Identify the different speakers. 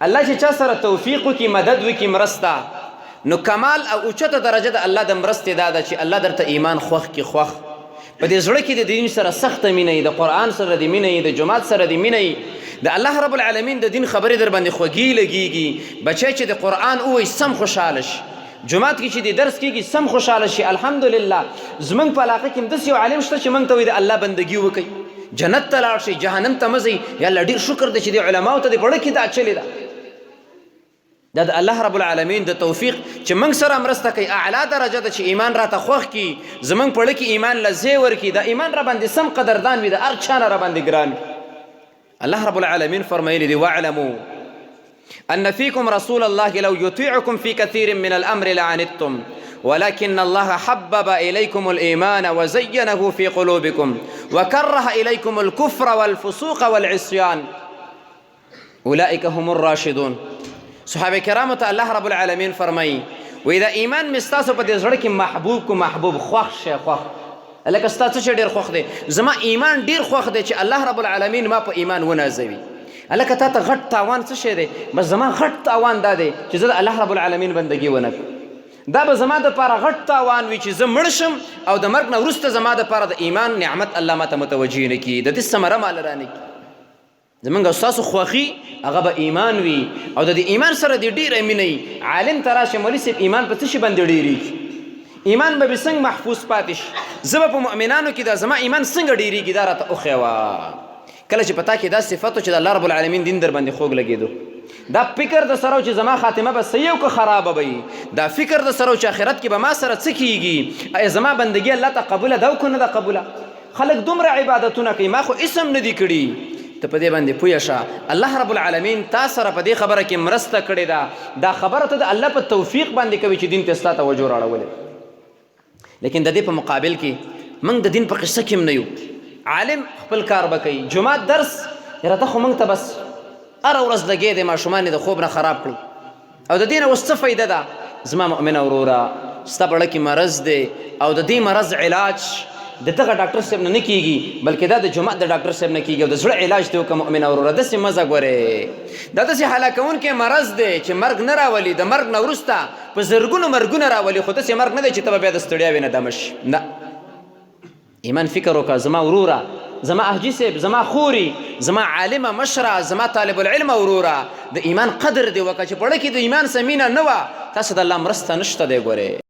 Speaker 1: الله چې چا سره توفیق وکړي، مدد وکړي، مرسته، نو کمال او اوچته درجه د الله د مرستې دا ده چې الله درته ایمان خوښ کړي. خوښ په دې زړه کې د دین سره سخته مینه وي، د قرآن سره د مینه وي، د جومات سره د مینه وي، د الله رب العالمین د دین خبرې در باندې خوږې لګېږي. بچی چې د قرآن ووایي سم خوشحاله شي، جومات کې چې د درس کېږي سم خوشحاله شي. الحمدلله زمونږ په علاقه کې هم داسې یو عالم شته چې موږ ته وایي د الله بندګي وکړئ، جنت ته لاړ شئ، جهنم ته مه ځئ. یا الله ډېر شکر دی چې دې علماو ته دې په زړه کې دا چلې ده. دا د الله رب العالمین د توفیق چې موږ سره مرسته کوي اعلی درجه ده چې ایمان راته خوښ کړي، زموږ په زړه کې ایمان له ځای ورکړي، دا ایمان را باندې سم قدردان وي، د هر چا نه را باندې ګران وي. الله رب العالمین فرمایلی دی واعلمو ان فيكم رسول الله لو يطيعكم في كثير من الامر لعنتم ولكن الله حبب اليكم الايمان وزينه في قلوبكم وكره اليكم الكفر والفسوق والعصيان اولئک هم الراشدون. صحابه کرامو ته الله رب العالمین فرمایي وی دا ایمان مې ستاسو په دې زړه کې محبوب کو، محبوب خوښ شه، خوښ لکه ستا څه شی ډېر خوښ دی؟ زما ایمان ډېر خوښ دی چې الله رب العالمین ما په ایمان ونازوي. هلکه تا ته غټ تاوان څه شی دی؟ بس زما غټ تاوان دا دی چې زه د الله رب العالمین بندګي ونه کړم. دا به زما دپاره غټ تاوان وي چې زه مړ شم او د مرګ نه وروسته زما دپاره د ایمان نعمت الله ما ته متوجه نه کړي، د دې ثمره ماله رانه کړي. زمونږ او ستاسو خوښي هغه به ایمان وي او د دې ایمان سره دې ډېره مینه وي. عالم ته راشه مولوي صاحب ایمان په څه شي باندې ډېرېږي؟ ایمان به څنګه محفوظ پاتې شي؟ زه به په مؤمنانو کې دا زما ایمان څنګه ډېرېږي؟ دا راته وښیوه. کله چې په تا کې دا صفت چې د الله رب العالمین دین در باندې خوږ لګېدو، دا فکر د سره چې زما خاتمه به صحیح او که خرابه به وي، دا فکر د سره چې آخرت کې به ما سره څه کېږي، ایا زما بندګي الله ته قبوله ده او که نه ده قبوله؟ خلک دومره عبادتونه کوي، ما خو هیڅ هم نه دي کړي. ته په دې باندې پوه شه الله رب العالمین تا سره په دې خبره کې مرسته کړې ده. دا خبره ته د الله په توفیق باندې کوي چې دین ته ستا توجه راړولې. لیکن د دې په مقابل کې موږ د دین په قصه کې هم نه یو. عالم خپل کار به کوي، جومات درس یاره ته خو موږ ته بس هره ورځ لګې دی، ماشومان یې د خوب نه خراب کړو او د دې نه اوس څه فایده ده؟ زما مؤمنه وروره، ستا په زړه کې مرض دی او د دې مرض علاج د دغه ډاکټر صاحب نه نه کیږي، بلکې دا د جومات د ډاکټر صاحب نه کیږي او د زړه علاج دی وکړه مؤمنه وروره. داسې مزه ګورې، دا داسې هلاکوونکی مرض دی چې مرګ نه راولي، د مرګ نه وروسته په زرګونو مرګونه راولي، خو داسې مرګ نه دی چې ته به بیا د ستړیاوې نه دمه شي. نه، ایمان فکر وکړه زما وروره، زما احجي صاحب، زما خوري، زما عالمه مشره، زما طالب العلم وروره، د ایمان قدر دې وکړه چې په زړه کې د ایمان څه مینه نه وه، تاسو د الله مرسته نشته دی ګورې.